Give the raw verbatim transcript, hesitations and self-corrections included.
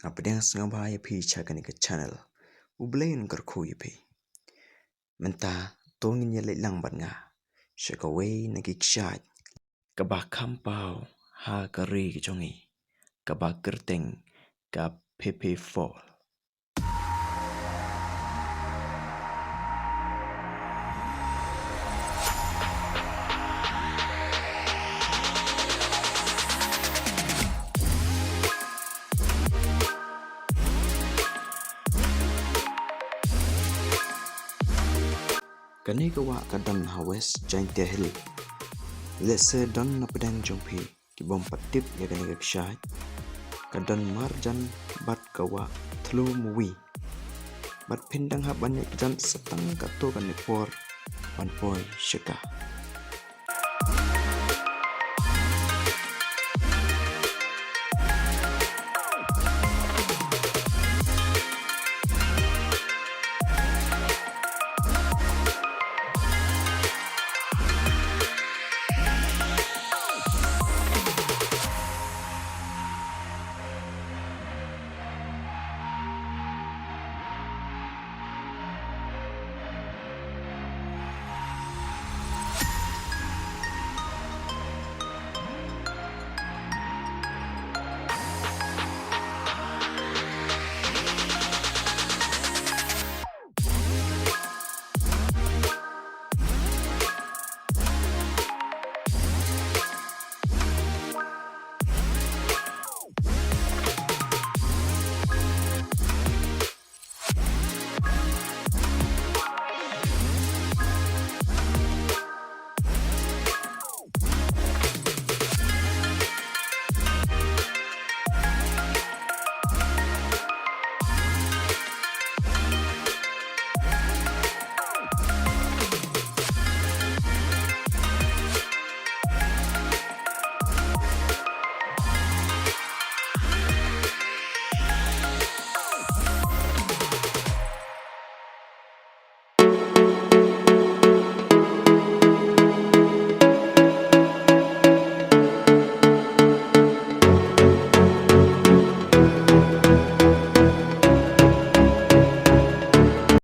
Nga pdiang sngewbha ïa phi sha kane ka channel. U Blei un kyrkhu ïa phi. Mynta to ngin ïa leit lang bad nga sha kawei na ki kshaid kaba kham paw ha ka ri ka jong ngi, kaba kyrteng ka Phephey Fall. Kane ka wah ka don ha West Jaintia Hills. Lehse don na pdeng jong phi ki bym pat tip ïa kane ka kshaid. Ka don marjan bad ka wah Thlu Mawei. Bad phin dang hap ban ïaid kjat sa tang katto katne por ban poi sha ka.